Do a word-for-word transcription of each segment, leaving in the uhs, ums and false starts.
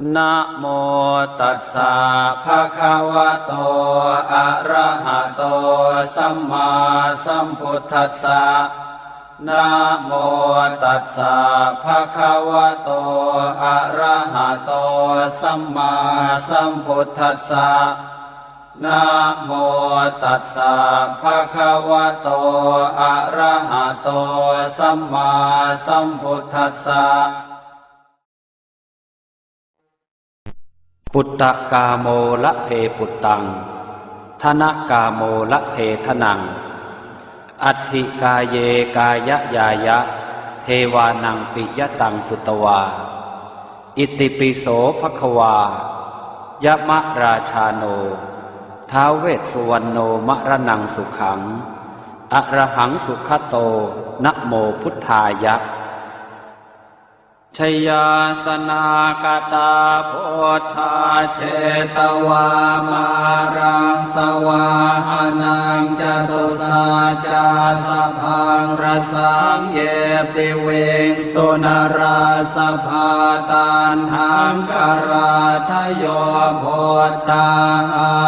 Namo tassa bhagavato arahato sammāsambuddhassa. Namo tassa bhagavato arahato sammāsambuddhassa. Namo tassa bhagavato arahato sammāsambuddhassa. Puttakāmo labhe puttaṃ, dhanakāmo labhe dhanaṃ, atthi kāye kāyañāya, devānaṃ piyataṃ sutvā. Itipi so bhagavā, yamarājāno, ท้าว vessuvaṇṇo, maraṇaṃ sukhaṃ, arahaṃ sugato, namo buddhāya. Jayāsanāgatā buddhā, jetvā māraṃ savāhanaṃ, catusaccāsabhaṃ rasaṃ, ye piviṃsu narāsabhā. Taṇhaṅkarādayo buddhā,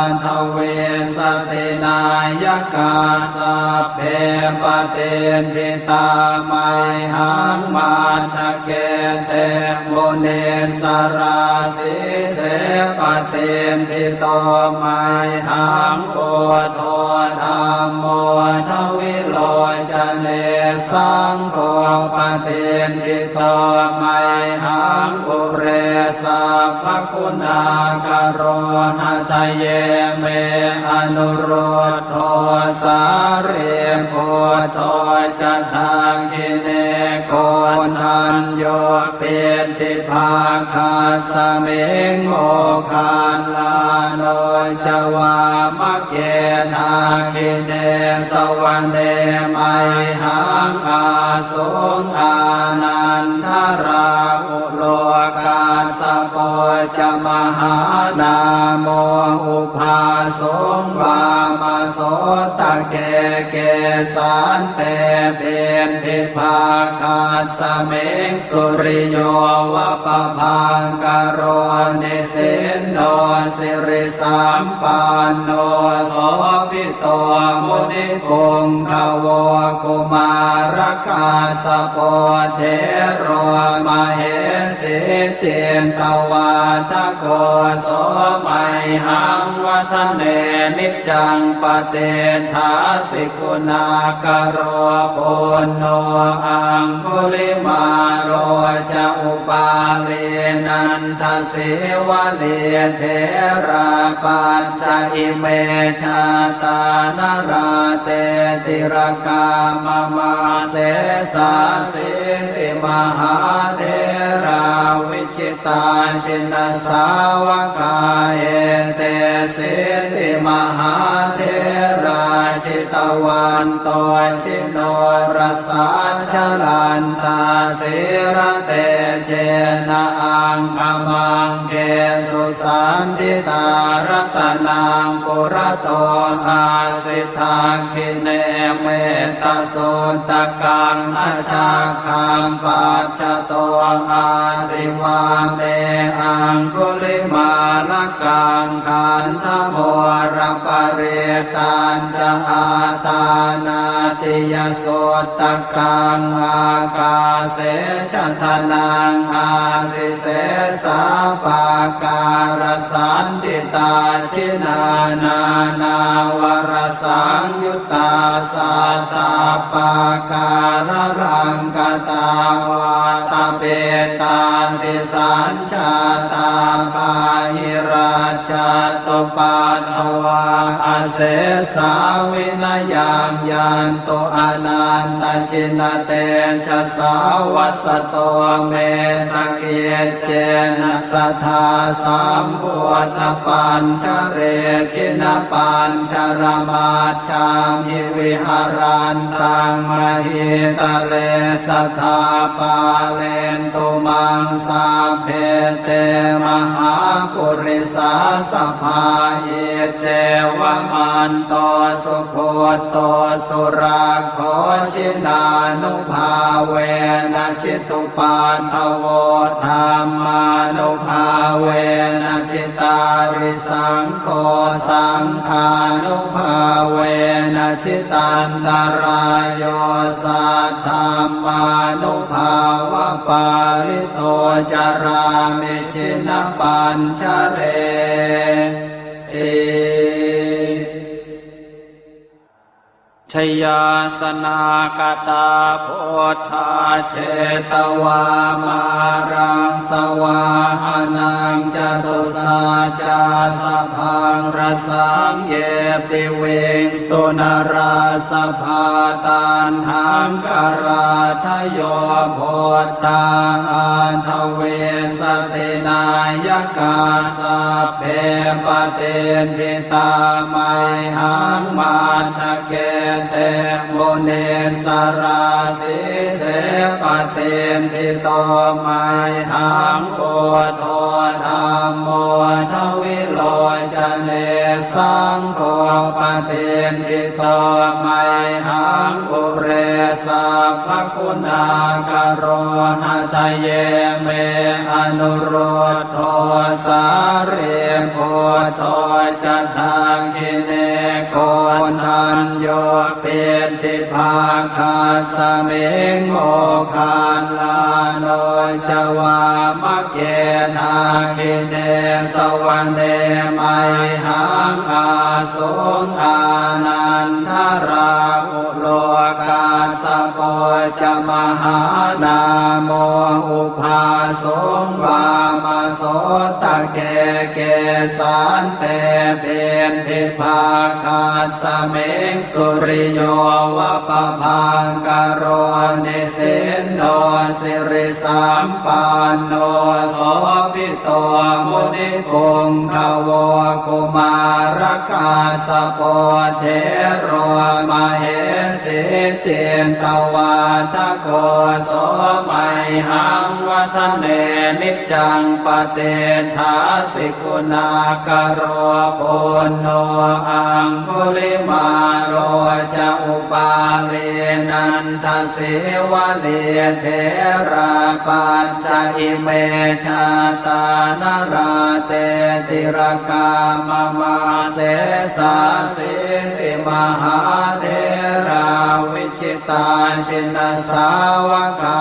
aṭṭhavīsati nāyakā, sabbe patiṭṭhi tā mayhaṃ, matthake te munissarā. Sīse patiṭṭhito mayhaṃ, buddho dhammo dvilocane, saṅgho patiṭṭhito mayhaṃ, ure sabbaguṇākaro. Hadaye me anurud dho, sārīputto ca dakkhiṇe, koṇḍañño piṭṭhibhāgasmiṃ, moggallāno ca vāmake. Dakkhiṇe savane mayhaṃ, āsuṃ ānandarāhu lo, kassapo ca mahānāmo, ubhāsuṃ vāmasotake. Kesante piṭṭhibhāgasmiṃ, suriyo va pabhaṅkaro, nisinno sirisampanno, sobhi to munipuṅgavo. Kumārakassapo thero, mahesī cittavādako, so mayhaṃ vadane niccaṃ, patiṭṭhāsi guṇākaro. Puṇṇo aṅgulimālo ca, upālī nanda sīvalī, therā pañca ime jātā, nalāṭe tilakā mama. Sesāsīti mahātherā, vijitā jinasāvakā, etesīti mahātherā, jitavanto ji norasā, jalantā sīlatejena, aṅgamaṅgesu saṇṭhitā. Ratanaṃ purato āsi, dakkhiṇe mettasuttakaṃ, dhajaggaṃ pacchato āsi, vāme aṅgulimālakaṃ. Khandhamoraparittañ ca, āṭānāṭiyasuttakaṃ, ākāse chadanaṃ āsi, sesā pākārasaṇṭhitā. Jinā nānāvarasaṃyuttā, sattappākāralaṅkatā, vātapittādisañ jātā, bāhirajjhattupaddavā, asesā vinayaṃ yantu, anantajinatejasā. Vasato me sakiccena, sadā sambuddhapañjare, jinapañjaramaj jhamhi, viharantaṃ mahītale, sadā pālentu maṃ sabbe, te mahāpurisā sabhā. Iccevamanto sugutto surakkho, jinānubhāvena jitupaddavo, dhammānubhāvena jitārisaṅgho, saṅghānubhāvena jitantarāyo, saddhammānubhāvapālito carāmi jinapañjareti. Jayāsanākatā buddhā jetvā māraṃ savāhanaṃ, catusaccāsabhaṃ rasaṃ ye piviṃsu narāsabhā. Taṇhaṅkarādayo buddhā aṭṭhavīsati nāyakā, sabbe patiṭṭhi tā mayhaṃ matthake te munissarā. Sīse patiṭṭhito mayhaṃ buddho dhammo dvilocane, saṅgho patiṭṭhito mayhaṃ ure sabbaguṇākaro. Hadaye me anurud dho sārīputto ca dakkhiṇe, koṇḍañño piṭṭhibhāgasmiṃ moggallāno ca vāmake. Dakkhiṇe savane mayhaṃ ā suṃ ānandarāhulo, kassapo ca mahānāmo ubhāsuṃ vāmasotake. Kesante piṭṭhibhāgasmiṃ suriyo va pabhaṅkaro, nisinno sirisampanno sobhi to munipuṅgavo. Kumārakassapo thero mahesī cittavādako, so mayhaṃ vadane niccaṃ patiṭṭhāsi guṇākaro. Puṇṇo aṅgulimālo ca upālī nanda sīvalī, therā pañca ime jātā nalāṭe tilakā mama. Sesāsīti mahātherā vijitā jinasāvakā,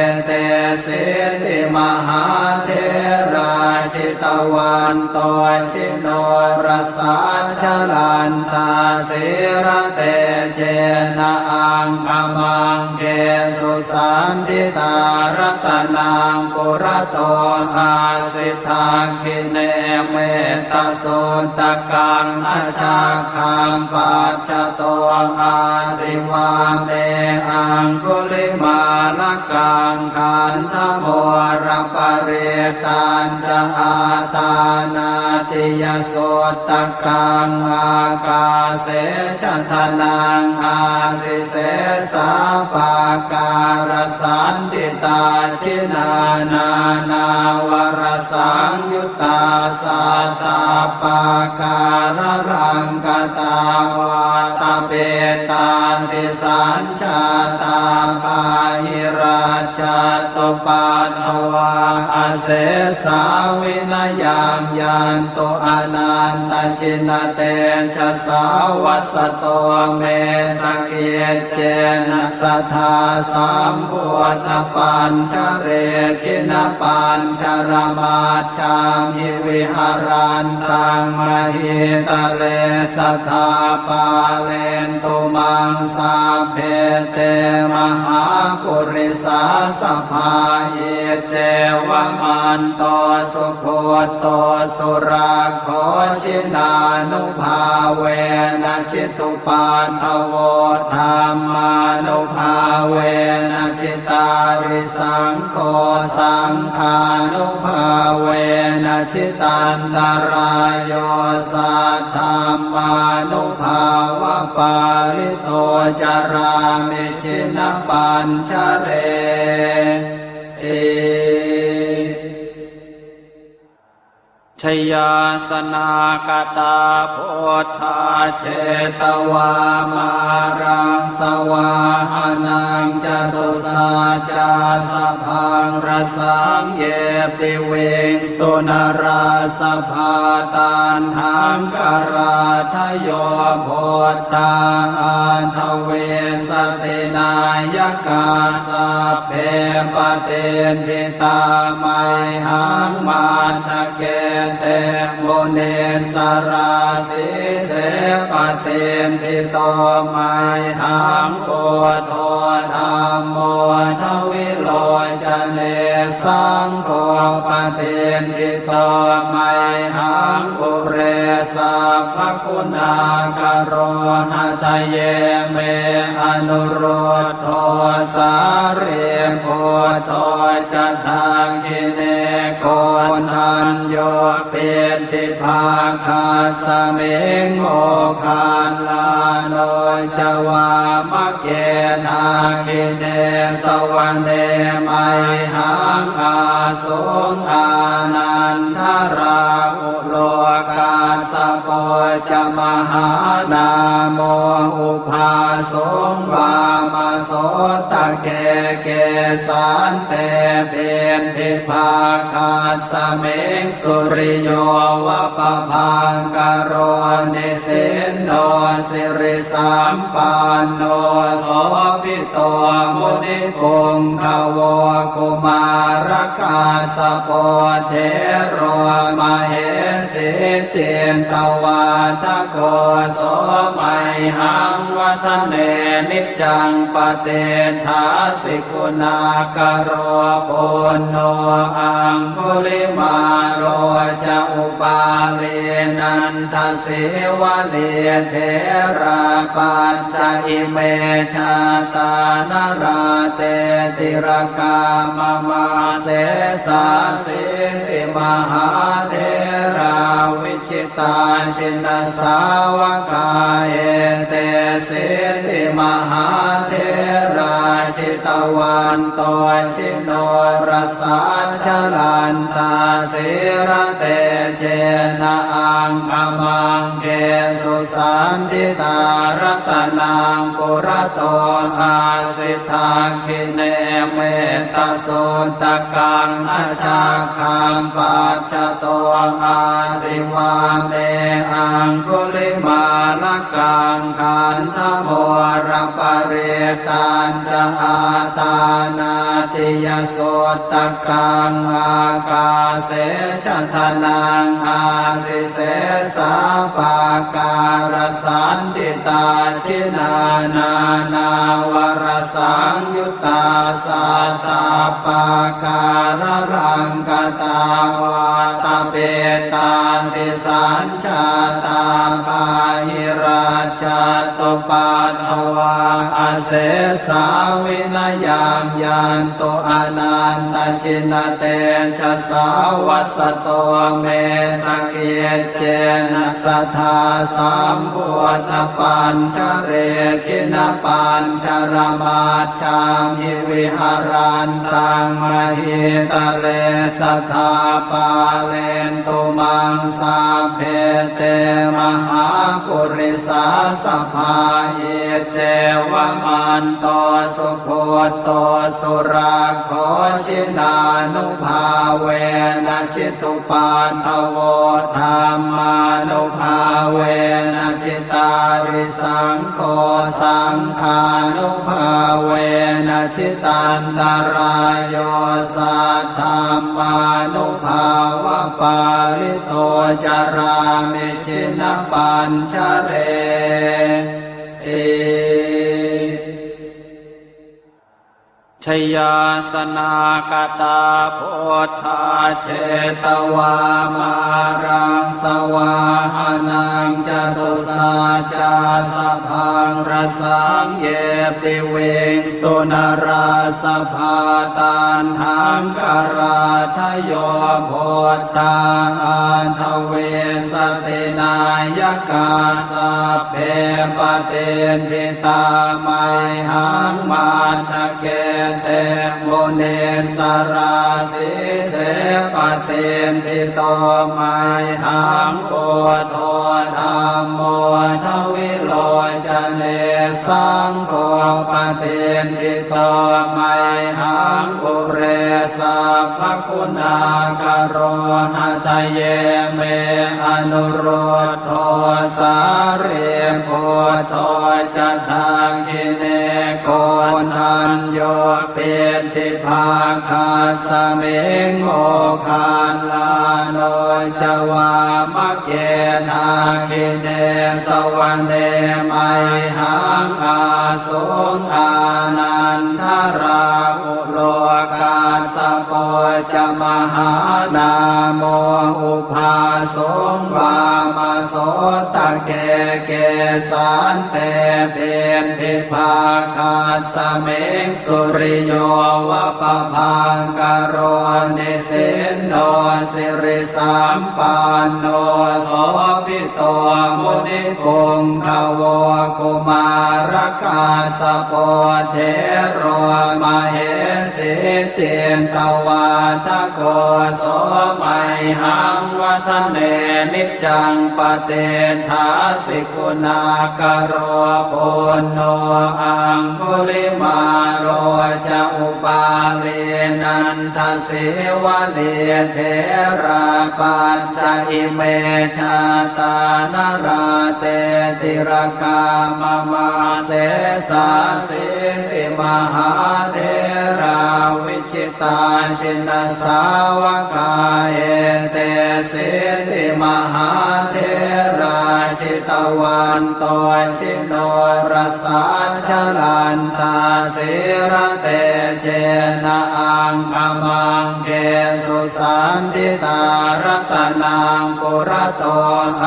etesīti mahātherā jitavanto ji norasā, jalantā sīlatejena aṅgamaṅgesu saṇṭhitā. Ratanaṃ purato āsi dakkhiṇe mettasuttakaṃ, dhajaggaṃ pacchato āsi vāme aṅgulimālakaṃ. Khandhamoraparittañ ca āṭānāṭiyasuttakaṃ, ākāse chadanaṃ āsi sesā pākārasaṇṭhitā. Jinā nānāvarasaṃyuttā sattappākāralaṅkatā, vātapittādisañ jātā bāhirajjhattupaddavā, asesā vinayaṃ yantu anantajinatejasā. Vasato me sakiccena sadā sambuddhapañjare, jinapañjaramaj jhamhi viharantaṃ mahītale, sadā pālentu maṃ sabbe te mahāpurisāsabhā. Iccevamanto sugutto surakkho, jinānubhāvena jitu paddavo, dhammānubhāvena jitārisaṅgho, saṅghānubhāvena jitantarāyo, saddhammānubhāvapālito carāmi jinapañjareti. Jayāsanāgatā buddhā jetvā māraṃ savāhanaṃ, catusaccāsabhaṃ rasaṃ ye piviṃsu narāsabhā. Taṇhaṅkarādayo buddhā aṭṭhavīsati nāyakā, sabbe patiṭṭhi tā mayhaṃ matthake te munissarā. Sīse patiṭṭhito mayhaṃ buddho dhammo dvilocane, saṅgho patiṭṭhito mayhaṃ ure sabbaguṇākaro. Hadaye me anurud dho sārīputto ca dakkhiṇe, koṇḍañño piṭṭhibhāgasmiṃ moggallāno ca vāmake. Dakkhiṇe savane mayhaṃ āsuṃ ānandarāhu lo, kassapo ca mahānāmo ubhāsuṃ vāmasotake. Kesante piṭṭhibhāgasmiṃ suriyo va pabhaṅkaro, nisinno sirisampanno sobhi to munipuṅgavo. Kumārakassapo thero mahesī cittavādako, so mayhaṃ vadane niccaṃ patiṭṭhāsi guṇākaro. Puṇṇo aṅgulimālo ca upālī nanda sīvalī, therā pañca ime jātā nalāṭe tilakā mama. Sesāsīti mahātherā vijitā jinasāvakā, etesīti mahātherā jitavanto ji norasā, jalantā sīlatejena aṅgamaṅgesu saṇṭhitā. Ratanaṃ purato āsi dakkhiṇe mettasuttakaṃ, dhajaggaṃ pacchato āsi vāme aṅgulimālakaṃ. Khandhamoraparittañ ca āṭānāṭiyasuttakaṃ, ākāse chadanaṃ āsi sesā pākārasaṇṭhitā. Jinā nānāvarasaṃyuttā sattappākāralaṅkatā, vātapittādisañ jātā bāhirajjhattupaddavā, asesā vinayaṃ yantu anantajinatejasā. Vasato me sakiccena sadā sambuddhapañjare, jinapañjaramaj jhamhi viharantaṃ mahītale, sadā pālentu maṃ sabbe te mahāpurisāsabhā. Iccevamanto sugutto surakkho, jinānubhāvena jitu paddavo, dhammānubhāvena jitārisaṅgho, saṅghānubhāvena jitantarāyo, saddhammānubhāvapālito carāmi jinapañjareti. Jayāsanāgatā buddhā jetvā māraṃ savāhanaṃ, catusaccāsabhaṃ saṃ ye piviṃsu narāsabhā. Taṇhaṅkarādayo buddhā aṭṭhavīsati nāyakā, sabbe patiṭṭhitā mayhaṃ matthake te munissarā. Sīse patiṭṭhito mayhaṃ buddho dhammo dvilocane, saṅgho patiṭṭhito mayhaṃ ure sabbaguṇākaro. Hadaye me anurud dho sārīputto ca dakkhiṇe, koṇḍañño piṭṭhibhāgasmiṃ moggallāno ca vāmake. Dakkhiṇe savane mayhaṃ āsuṃ ānandarāhu lo, kassapo ca mahānāmo ubhāsuṃ vāmasotake. Kesante piṭṭhibhāgasmiṃ suriyo va pabhaṅkaro, nisinno sirisampanno sobhi to munipuṅgavo. Kumārakassapo thero mahesī cittavādako, so mayhaṃ vadane niccaṃ patiṭṭhāsi guṇākaro. Puṇṇo aṅgulimālo ca upālī nanda sīvalī, therā pañca ime jātā nalāṭe tilakā mama. Sesāsīti mahātherā vijitā jinasāvakā, etesīti mahātherā jitavanto ji norasā, jalantā sīlatejena aṅgamaṅgesu saṇṭhitā. Ratanaṃ purato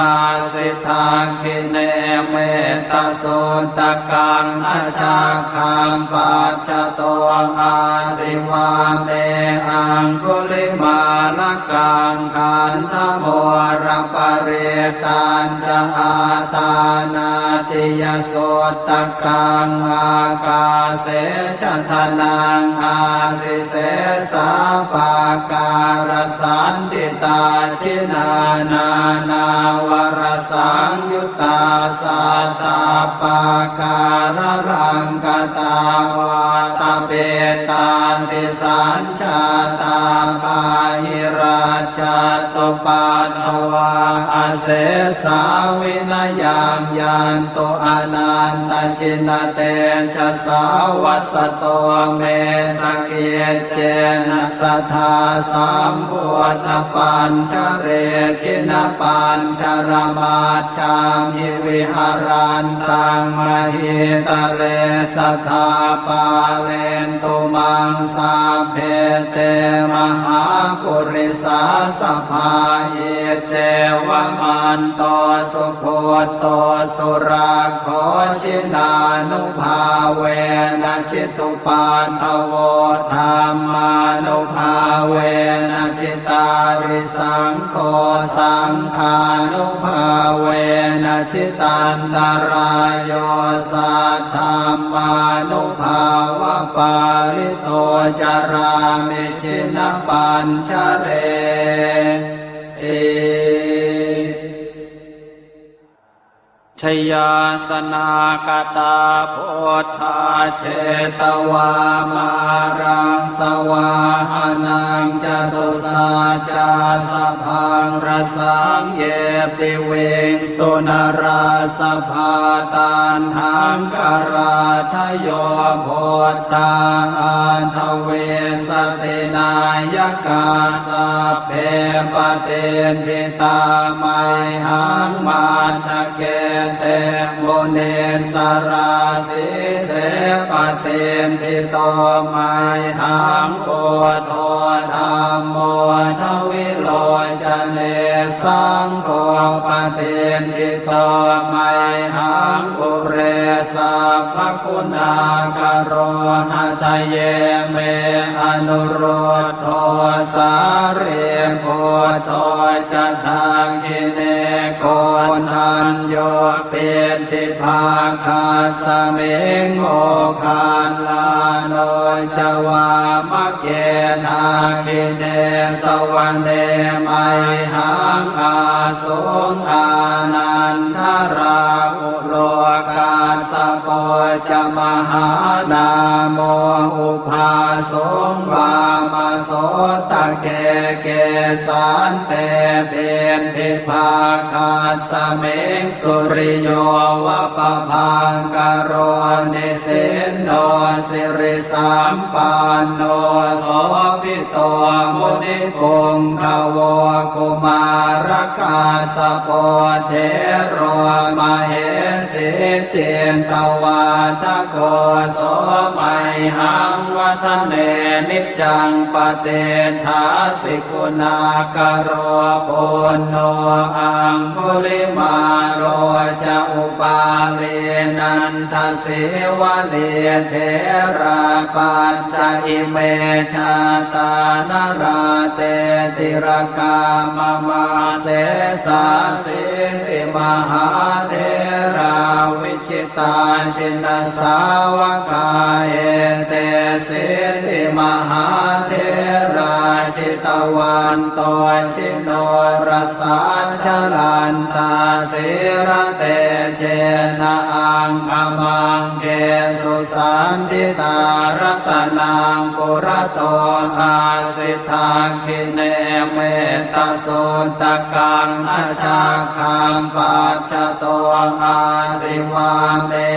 āsi dakkhiṇe mettasuttakaṃ, dhajaggaṃ pacchato āsi vāme aṅgulimālakaṃ. Khandhamoraparittañ ca āṭānāṭiyasuttakaṃ, ākāse chadanaṃ āsi sesā pākārasaṇṭhitā. Jinā nānāvarasaṃyuttā sattappākāralaṅkatā, vātapittādisañ jātā bāhirajjhattupaddavā, asesā vinayaṃ yantu anantajinatejasā. Vasato me sakiccena sadā sambuddhapañjare, jinapañjaramaj jhamhi viharantaṃ mahītale, sadā pālentu maṃ sabbe te mahāpurisāsabhā. Iccevamanto sugutto surakkho, jinānubhāvena jitu paddavo, dhammānubhāvena jitārisaṅgho, saṅghānubhāvena jitantarāyo, saddhammānubhāvapālito carāmi jinapañjareti. Jayāsanāgatā buddhā jetvā māraṃ savāhanaṃ, catusaccāsabhaṃ rasaṃ ye piviṃsu narāsabhā. Taṇhaṅkarādayo buddhā aṭṭhavīsati nāyakā, sabbe patiṭṭhi tā mayhaṃ matthake te munissarā. Sīse patiṭṭhito mayhaṃ buddho dhammo dvilocane, saṅgho patiṭṭhito mayhaṃ ure sabbaguṇākaro. Hadaye me anurud dho sārīputto ca dakkhiṇe, koṇḍañño piṭṭhibhāgasmiṃ moggallāno ca vāmake. Dakkhiṇe savane mayhaṃ āsuṃ ānandarāhu lo, kassapo ca mahānāmo ubhāsuṃ vāmasotake. Kesante piṭṭhibhāgasmiṃ suriyo va pabhaṅkaro, nisinno siri sampanno sobhito munipuṅgavo. Kumārakassapo thero mahesī cittavādako, so mayhaṃ vadane niccaṃ patiṭṭhāsi guṇākaro. Puṇṇo aṅgulimālo ca upālī nanda sīvalī, therā pañca ime jātā nalāṭe tilakā mama. Sesāsīti mahātherā vijitā jinasāvakā, etesīti mahātherā jitavanto ji norasā, jalantā sīlatejena aṅgamaṅgesu saṇṭhitā. Ratanaṃ purato āsi dakkhiṇe mettasuttakaṃ, dhajaggaṃ pacchato āsi vāme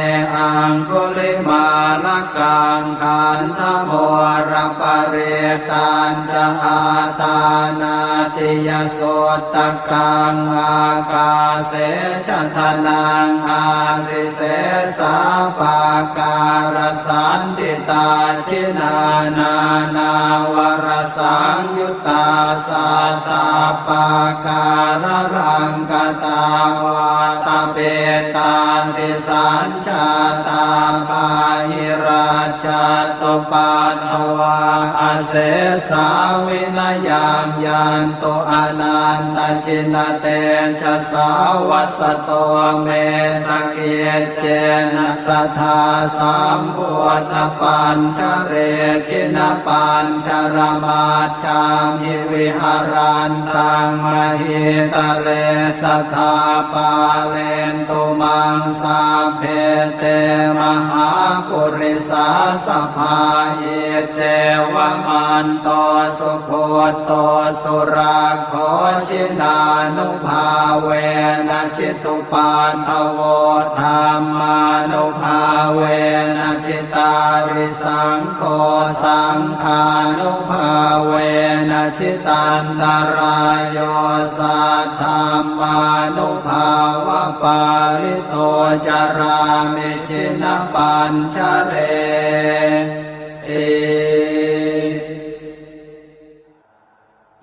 aṅgulimālakaṃ. Khandhamoraparittañ ca āṭānāṭiyasuttakaṃ, ākāse chadanaṃ āsi sesā pākārasaṇṭhitā. Jinā nānāvarasaṃyuttā sattappākāralaṅkatā, vātapittādisañ jātā bāhirajjhattupaddavā, asesā vinayaṃ yantu anantajinatejasā. Vasato me sakiccena sadā sambuddhapañjare, jinapañjaramaj jhamhi viharantaṃ mahītale, sadā pālentu maṃ sabbe te mahāpurisāsabhā. Iccevamanto sugutto surakkho, jinānubhāvena jitu paddavo, dhammānubhāvena jitārisaṅgho, saṅghānubhāvena jitantarāyo, saddhammānubhāvapālito carāmi jinapañjareti.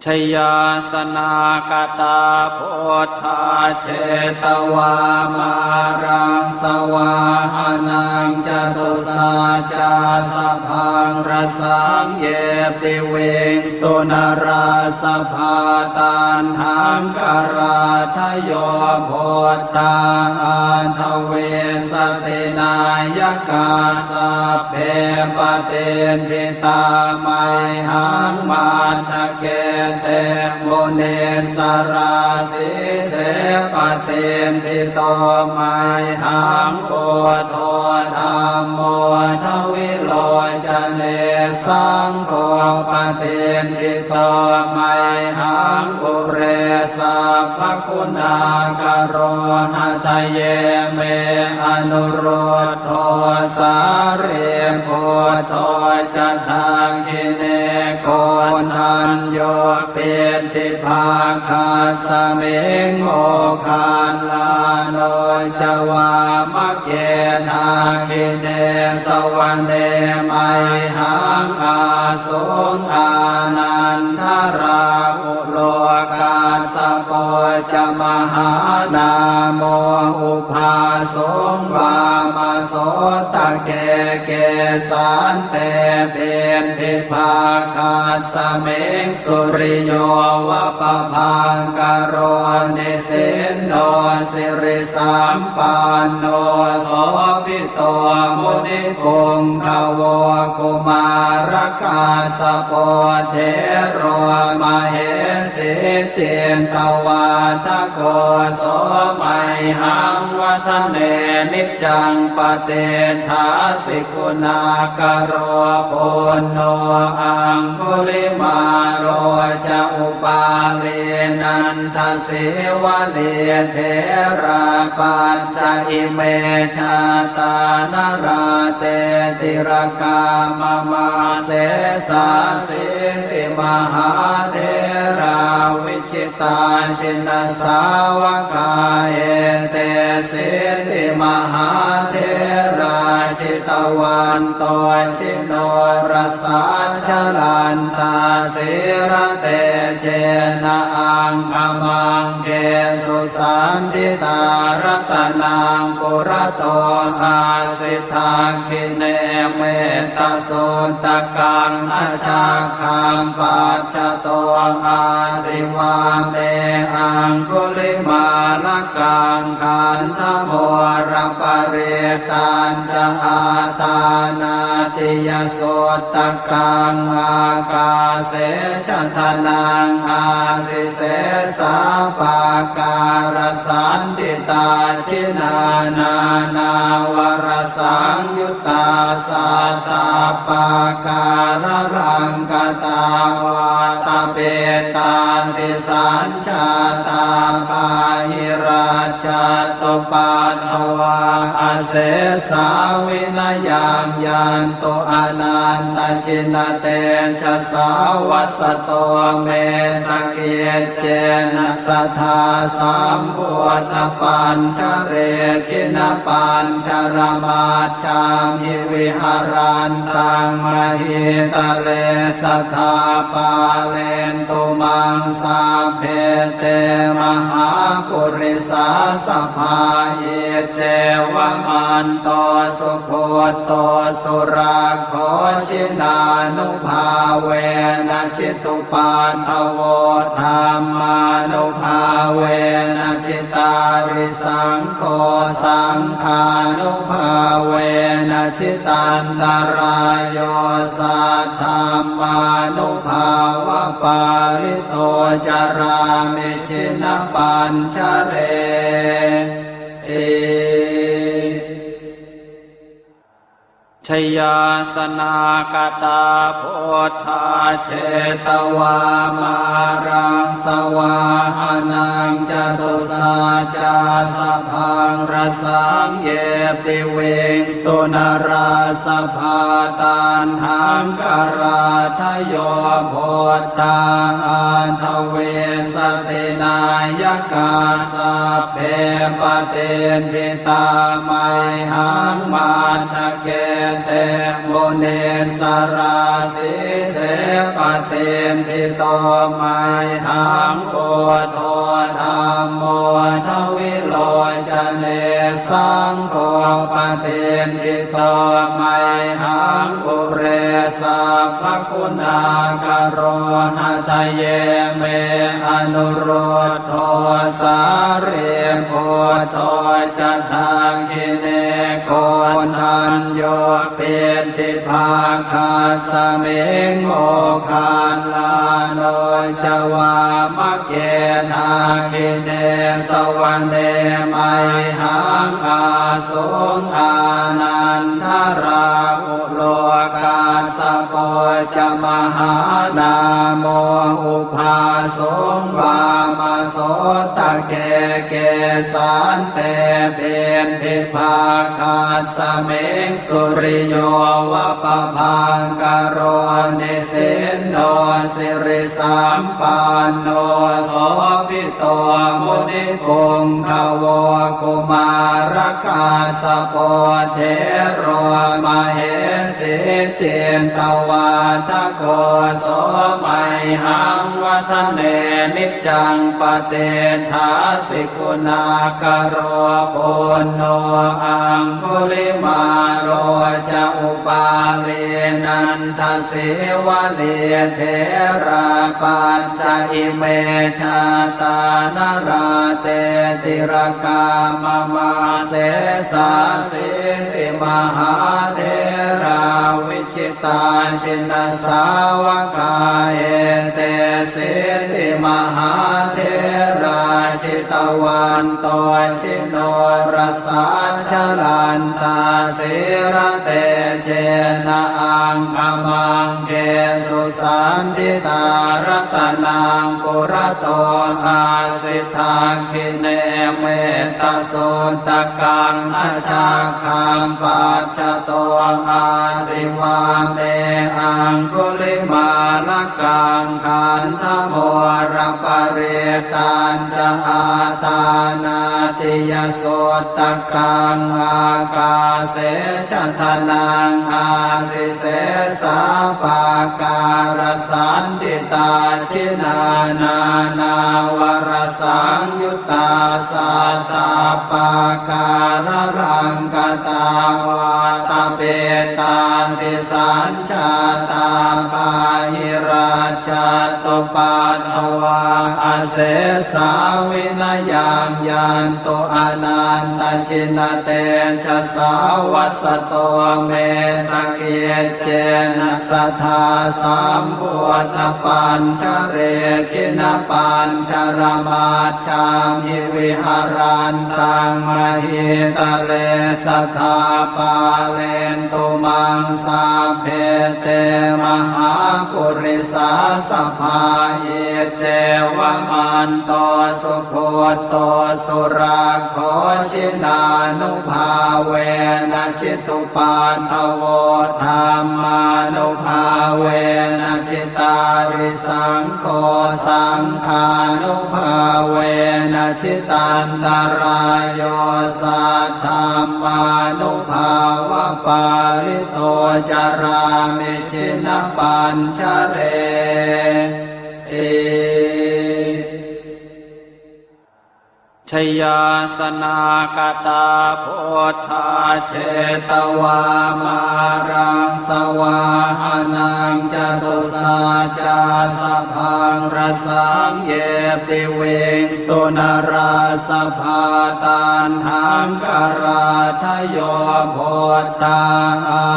Jayāsanākatā buddhā jetvā māraṃ savāhanaṃ, catusaccāsabhaṃ rasaṃ ye piviṃsu narāsabhā. Taṇhaṅkarādayo buddhā aṭṭhavīsati nāyakā, sabbe patiṭṭhi tā mayhaṃ matthake te munissarā. Sīse patiṭṭhito mayhaṃ buddho dhammo dvilocane, saṅgho patiṭṭhito mayhaṃ ure sabbaguṇākaro. Hadaye me anurud dho sārīputto ca dakkhiṇe, ko Koṇḍañño piṭṭhibhāgasmiṃ moggallāno ca vāmake. Dakkhiṇe savane mayhaṃ āsuṃ ānandarāhulo, kassapo ca mahānāmo ubhāsuṃ vāmasotake. Kesante piṭṭhibhāgasmiṃ suriyo va pabhaṅkaro, nisinno sirisampanno sobhi to munipuṅgavo. Kumārakassapo thero mahesī cittavādako, so mayhaṃ vadane niccaṃ patiṭṭhāsi guṇākaro. Puṇṇo aṅgulimālo ca upālī nanda sīvalī, therā pañca ime jātā nalāṭe tilakā mama. Sesāsīti mahātherā vijitā jinasāvakā, etesīti mahātherā jitavanto ji norasā, jalantā sīlatejena aṅgamaṅgesu saṇṭhitā. Ratanaṃ purato āsi dakkhiṇe mettasuttakaṃ, dhajaggaṃ pacchato āsi vāme aṅgulimālakaṃ. Khandhamoraparittañ ca āṭānāṭiyasuttakaṃ, ākāse chadanaṃ āsi sesā pākārasaṇṭhitā. Jinā nānāvarasaṃyuttā sattappākāralaṅkatā, vātapittādisañ jātā bāhirajjhattupaddavā, asesā vinayaṃ yantu anantajinatejasā. Vasato me sakiccena sadā sambuddhapañjare, jinapañjaramaj jhamhi viharantaṃ mahītale, sadā pālentu maṃ sabbe te mahāpurisāsabhā. Iccevamanto sugutto surakkho, jinānubhāvena jitu paddavo, dhammānubhāvena jitārisaṅgho, saṅghānubhāvena jitantarāyo, saddhammānubhāvapālito carāmi jinapañjareti. Jayāsanākatā buddhā jetvā māraṃ savāhanaṃ, catusaccāsabhaṃ rasaṃ ye piviṃsu narāsabhā. Taṇhaṅkarādayo buddhā aṭṭhavīsati nāyakā, sabbe patiṭṭhi tā mayhaṃ matthake te munissarā. Sīse patiṭṭhito mayhaṃ buddho dhammo dvilocane, saṅgho patiṭṭhito mayhaṃ ure sabbaguṇākaro. Hadaye me anurud dho sārīputto ca dakkhiṇe, koṇḍañño piṭṭhibhāgasmiṃ moggallāno ca vāmake. Dakkhiṇe savane mayhaṃ āsuṃ ānandarāhu lo, kassapo ca mahānāmo ubhāsuṃ vāmasotake. Kesante piṭṭhibhāgasmiṃ suriyo va pabhaṅkaro, nisinno sirisampanno, sobhito munipuṅgavo. Kumārakassapo thero, mahesī cittavādako, so mayhaṃ vadane niccaṃ, patiṭṭhāsi guṇākaro. Puṇṇo aṅgulimālo ca, upālī nandasīvalī, therā pañca ime jātā, nalāṭe tilakā mama. Sesāsīti mahātherā, vi jitā jinasāvakā, etesīti mahātherā, jitavanto jinorasā, jalantā sīlatejena, aṅgamaṅgesu saṇṭhitā. Ratanaṃ purato āsi, dakkhiṇe mettasuttakaṃ, dhajaggaṃ pac chato āsi, vāme aṅgulimālakaṃ. Khandhamoraparittañca, āṭānāṭiyasuttakaṃ, ākāse chadanaṃ āsi, sesā pākārasaṇṭhitā. Jinā nānāvarasaṃyut tā, sattappākāralaṅkatā, vātapittādisañjātā, bāhirajjhattupaddavā, asesā vinayaṃ yantu, anantajinatejasā. Vasato me sakic cena, sadā sambuddhapañjare, jinapañjaramaj jhamhi, viharantaṃ mahītale, sadā pālentu maṃ sabbe, te mahāpurisāsabhā. Iccevamanto sugutto surakkho, jinānubhāvena jitu paddavo, dhammānubhāvena jitārisaṅgho, saṅghānubhāvena jitantarāyo, saddhammānubhāvapālito carāmi jinapañjareti. Jayāsanāgatā buddhā jetvā māraṃ savāhanaṃ, catusaccāsabhaṃ rasaṃ ye piviṃsu narāsabhā. Taṇhaṅkarādayo buddhā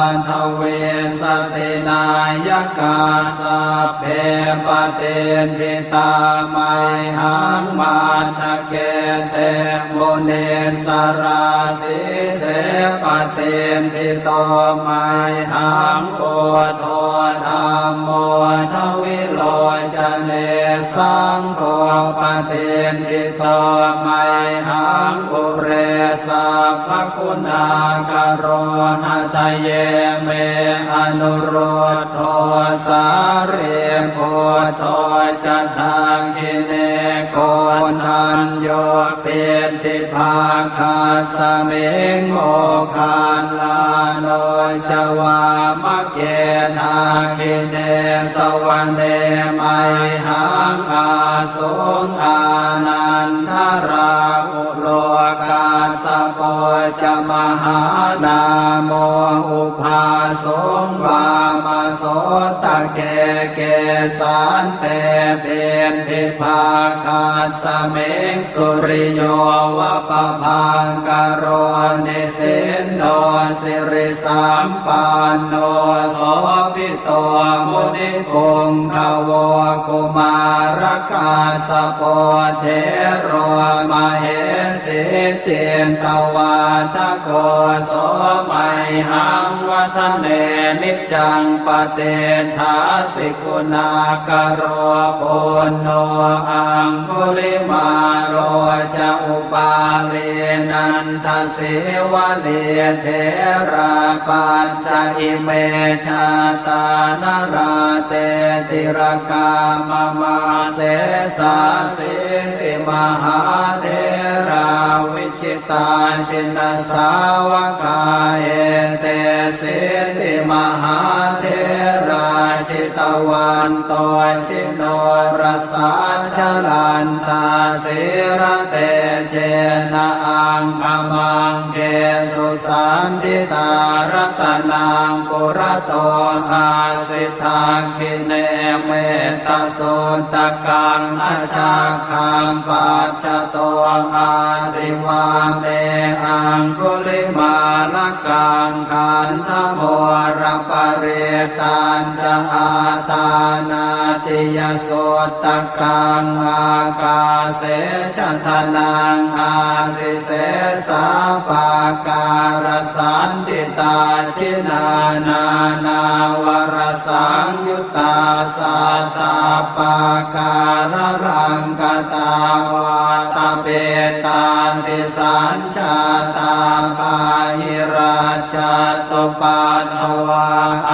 aṭṭhavīsati nāyakā, sabbe patiṭṭhi tā mayhaṃ matthake te munissarā. Sīse patiṭṭhito mayhaṃ buddho dhammo dvilocane, saṅgho patiṭṭhito mayhaṃ ure sabbaguṇākaro. Hadaye me anurud dho sārīputto ca dakkhiṇe, koṇḍañño piṭṭhibhāgasmiṃ moggallāno ca vāmake. Dakkhiṇe savane mayhaṃ ā suṃ ānandarāhulo, kassapo ca mahānāmo ubhāsuṃ vāmasotake. Kesante piṭṭhibhāgasmiṃ suriyo va pabhaṅkaro, nisinno sirisampanno sobhi to munipuṅgavo. Kumārakassapo thero mahesī cittavā Atha kho so mayhaṃ vadane niccaṃ patiṭṭhāsi guṇākaro. Puṇṇo aṅgulimālo ca upālī nandasīvalī therā pañca ime jātā nalāṭe tilakā mama. Sesāsīti mahātherā vijitā jinasāvakā etesīti mahātherā jitavanto jinorasā jalantā sīlatejena aṅgamaṅgesu saṇṭhitā. Ratanaṃ purato āsi dakkhiṇe mettasuttakaṃ dhajaggaṃ pacchato āsi vāme aṅgulimālakaṃ. Khandhamoraparittañ ca āṭānāṭiyasuttakaṃ ākāse chadanaṃ āsi sesā pākārasaṇṭhitā. Jinā nānāvarasaṃyuttā sattappākāralaṅkatā vātapittādisañ jātā bāhirajjhattupaddavā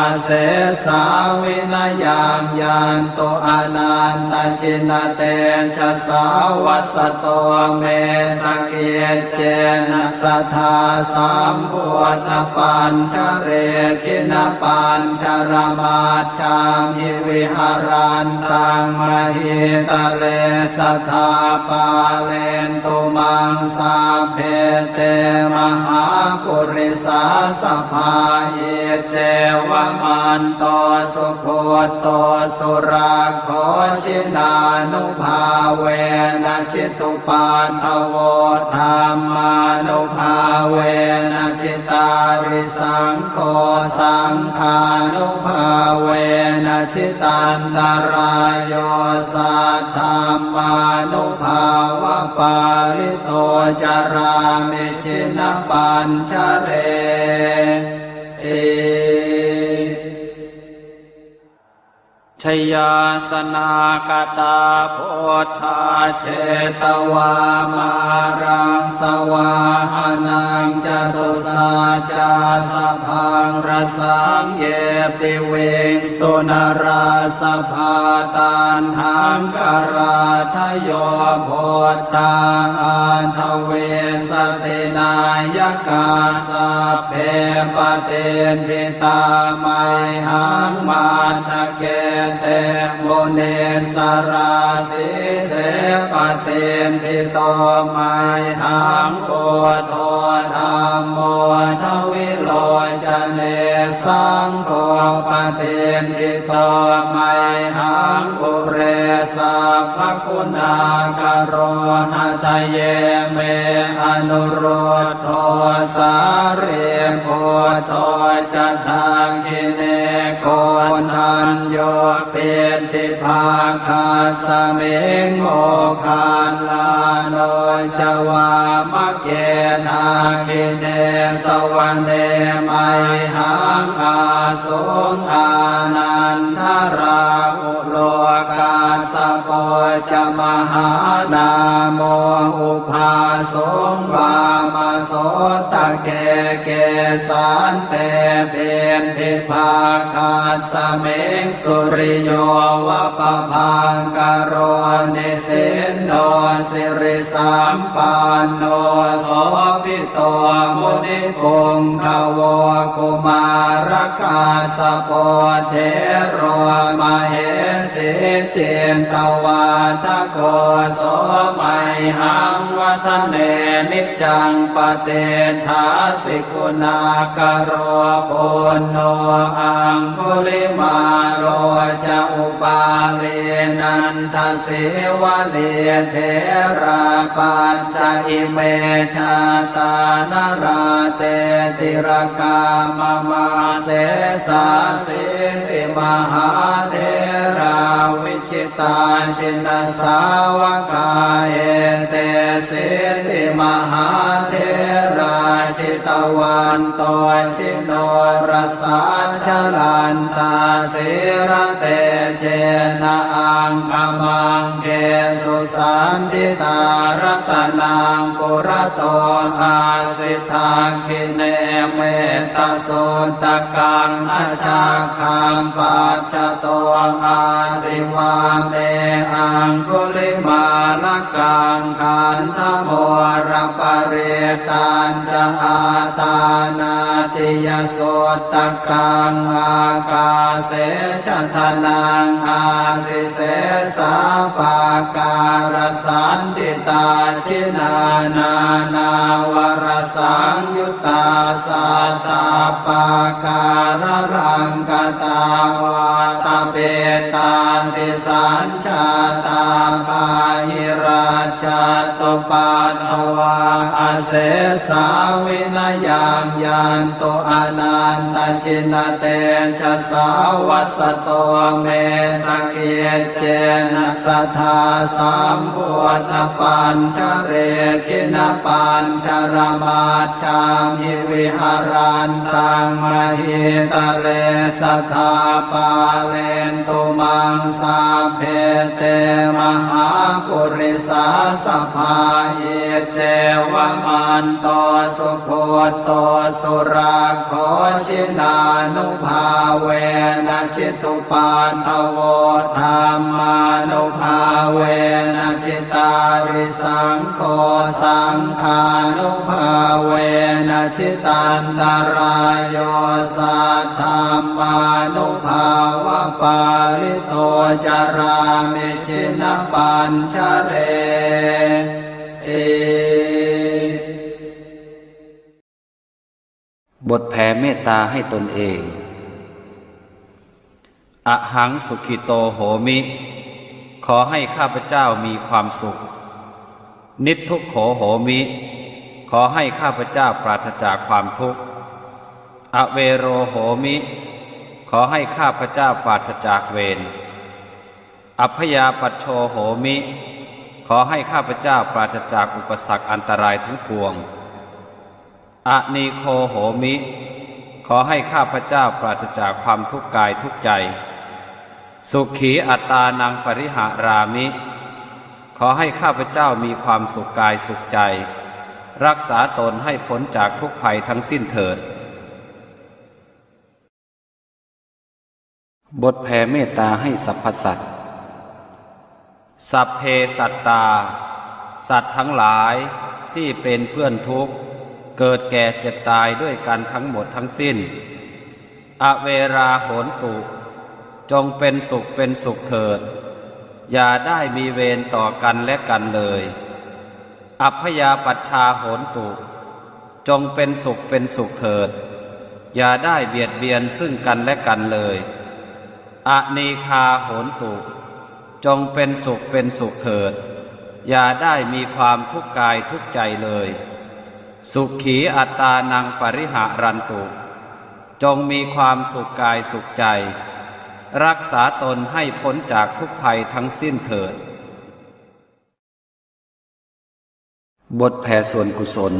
asesā vinayaṃ yantu anantajinatejasā. Vasato me sakiccena sadā sambuddhapañjare jinapañjaramaj jhamhi viharantaṃ mahītale sadā pālentu maṃ sabbe te mahāpurisāsabhā. Iccevamanto sugutto surakkho jinānubhāvena jitu paddavo dhammānubhāvena jitārisaṅgho saṅghānubhāvena jitantarāyo saddhammānubhāvapālito carāmi jinapañjareti. Jayāsanākatā buddhā jetvā māraṃ savāhanaṃ catusaccāsabhaṃ rasaṃ ye piviṃsu narāsabhā. Taṇhaṅkarādayo buddhā aṭṭhavīsati nāyakā sabbe patiṭṭhi tā mayhaṃ matthake te munissarā. Sīse patiṭṭhito mayhaṃ buddho dhammo dvilocane saṅgho patiṭṭhito mayhaṃ ure sabbaguṇākaro. Hadaye me anurud dho sārīputto ca dakkhiṇe koṇḍañño piṭṭhibhāgasmiṃ moggallāno ca vāmake. Dakkhiṇe savane mayhaṃ āsuṃ ānandarāhu lo kassapo ca mahānāmo ubhāsuṃ vāmasotake. Kesante piṭṭhibhāgasmiṃ suriyo va pabhaṅkaro nisinno siri sampanno sobhito munipuṅgavo. Kumārakassapo thero mahesī cittavādako so mayhaṃ vadane niccaṃ patiṭṭhāsi guṇākaro. Puṇṇo aṅgulimālo ca upālī nanda sīvalī therā pañca ime jātā nalāṭe tilakā mama. Sesāsīti mahātherā vijitā jinasāvakā etesīti mahātherā jitavanto jinorasā, jalantā sīlatejena aṅgamaṅgesu saṇṭhitā. Ratanaṃ purato āsi, dakkhiṇe mettasuttakaṃ, dhajaggaṃ pacchato āsi, vāme aṅgulimālakaṃ. Khandhamoraparittañca, āṭānāṭiyasuttakaṃ, ākāse chadanaṃ āsi, sesā pākārasaṇṭhitā. Jinā nānāvarasaṃyut tā, sattappākāralaṅkatā, vātapittādisañjātā, bāhirajjhattupaddavā, asesā vinayaṃ yantu, anantajinatejasā. Vasato me sakic cena, sadā sambuddhapañjare, jinapañjaramajjhamhi, viharantaṃ mahītale, sadā pālentu maṃ sabbe, te mahāpurisāsabhā. Iccevamanto sugutto surakkho, jinānubhāvena jitu paddavo, dhammānubhāvena jitārisaṅgho, saṅghānubhāvena jitantarāyo, saddhammānubhāvapālito carāmi jinapañjareti. บทแผ่เมตตาให้ตนเอง Ahaṃ sukhito homi ขอให้ข้าพเจ้ามีความสุข Niddukkho homi ขอให้ข้าพเจ้าปราศจากความทุกข์ Avero homi ขอให้ข้าพเจ้าปราศจากเวร Abyāpajjho homi ขอให้ข้าพเจ้าปราศจากอุปสรรคอันตรายทั้งปวง Anīgho homi ขอให้ข้าพเจ้าปราศจากความทุกข์กายทุกข์ใจ Sukhī attānaṃ pariharāmi ขอให้ข้าพเจ้ามีความสุขกายสุขใจ รักษาตนให้พ้นจากทุกข์ภัยทั้งสิ้นเถิด บทแผ่เมตตาให้สรรพสัตว์ Sabbe sattā สัตว์ทั้งหลายที่เป็นเพื่อนทุกข์ เกิดแก่เจ็บตายด้วยกันทั้งหมดทั้งสิ้น Averā hontu จงเป็นสุขเป็นสุขเถิด อย่าได้มีเวรต่อกันและกันเลย Abyāpajjhā hontu จงเป็นสุขเป็นสุขเถิด อย่าได้เบียดเบียนซึ่งกันและกันเลย Anīghā hontu จงเป็นสุขเป็นสุขเถิด อย่าได้มีความทุกข์กายทุกข์ใจเลย Sukhī attānaṃ pariharantu จงมีความสุขกายสุขใจ รักษาตนให้พ้นจากทุกข์ภัยทั้งสิ้นเถิด บทแผ่ส่วนกุศล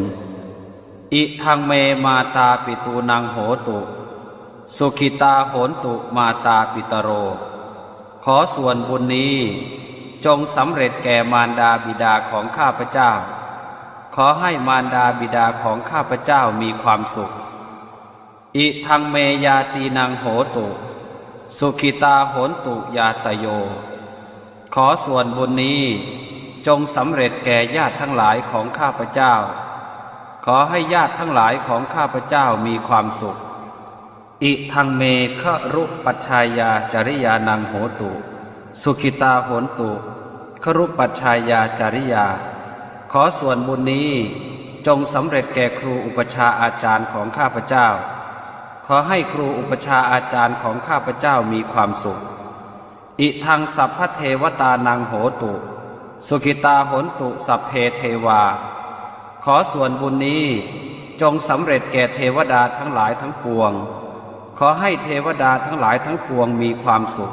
Idaṃ me mātāpitūnaṃ hotu, sukhitā hontu mātāpitaro. ขอส่วนบุญนี้จงสำเร็จแก่มารดาบิดาของข้าพเจ้า ขอให้มารดาบิดาของข้าพเจ้ามีความสุข Idaṃ me ñātīnaṃ hotu, sukhitā hontu ñātayo. ขอส่วนบุญนี้จงสำเร็จแก่ญาติทั้งหลายของข้าพเจ้า ขอให้ญาติทั้งหลายของข้าพเจ้ามีความสุข Idaṃ me garūpajjhāyācariyānaṃ hotu, sukhitā hontu garūpajjhāyācariyā. ขอส่วนบุญนี้จงสำเร็จแก่ครูอุปัชฌาย์อาจารย์ของข้าพเจ้า ขอให้ครูอุปัชฌาย์อาจารย์ของข้าพเจ้ามีความสุข Idaṃ sabbadevatānaṃ hotu, sukhitā hontu sabbe devā. ขอส่วนบุญนี้จงสำเร็จแก่เทวดาทั้งหลายทั้งปวง ขอให้เทวดาทั้งหลายทั้งปวงมีความสุข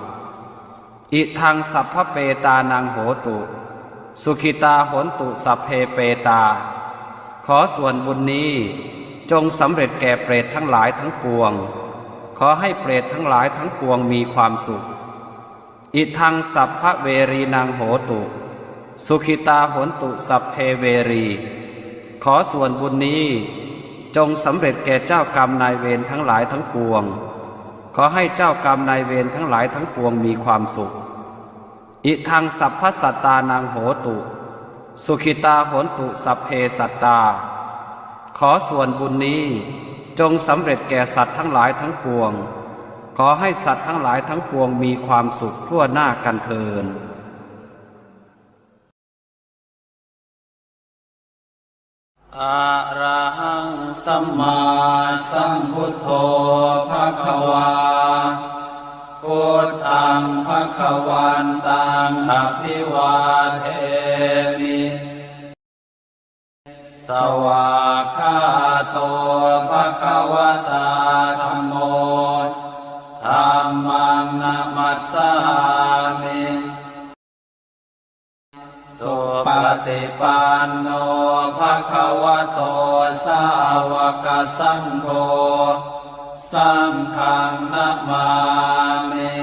Idaṃ sabbapetānaṃ hotu, sukhitā hontu sabbe petā. ขอส่วนบุญนี้ จงสำเร็จแก่เปรตทั้งหลายทั้งปวง ขอให้เปรตทั้งหลายทั้งปวงมีความสุข Idaṃ sabbaverīnaṃ hotu, sukhitā hontu sabbe verī. ขอส่วนบุญนี้จงสำเร็จแก่เจ้ากรรมนายเวรทั้งหลายทั้งปวง ขอให้เจ้ากรรมนายเวรทั้งหลายทั้งปวงมีความสุข Idaṃ sabbasattānaṃ hotu, sukhitā hontu sabbe sattā. ขอส่วนบุญนี้จงสำเร็จแก่สัตว์ทั้งหลายทั้งปวง ขอให้สัตว์ทั้งหลายทั้งปวงมีความสุขทั่วหน้ากันเทอญ Arahaṃ sammāsambuddho bhagavā, buddhaṃ bhagavantaṃ abhivādemi. Svākkhāto bhagavatā dhammo, dhammaṃ namassāmi. Supaṭipanno bhagavato sāvakasaṅgho, saṅghaṃ namāmi.